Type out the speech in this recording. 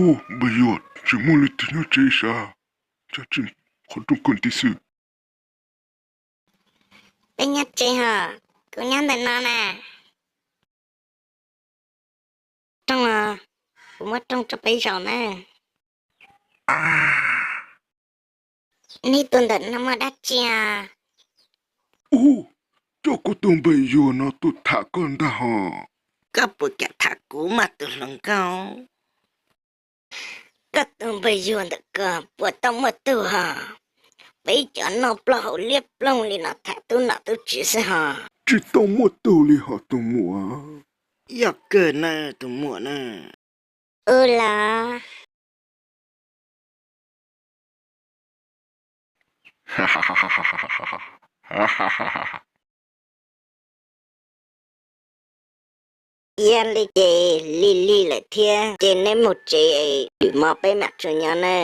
Ub, npawg Yuag, tsis muaj leej twg nyob tsev sav, cas tseem qhov rooj kawg nti xwb. Peb nyob tsev hos, kuv nyob ntawm no na. Rooj os, kuv muab rooj rau peb zaum na. Neb tus ntawm no muaj dab tsi os? Ub, coj kuv tus npawg Yuag no tuaj tham koj ntag hos. Koj puas kam tham kuv mas tus hluas nkauj? Koj tus npawg Yuag ntawm ko puas tau muaj tug hos? Peb cov noj plaub hau liab ploog li no tham tub nom tub tswv xwb hos. Tsis tau muaj tug li hos tus muam. Yog kawg na tus muam na. Ub los. Yog li ces lig lig lawm thiab, ces neb mus tsev, lwm hmo peb mam tseem nyob na.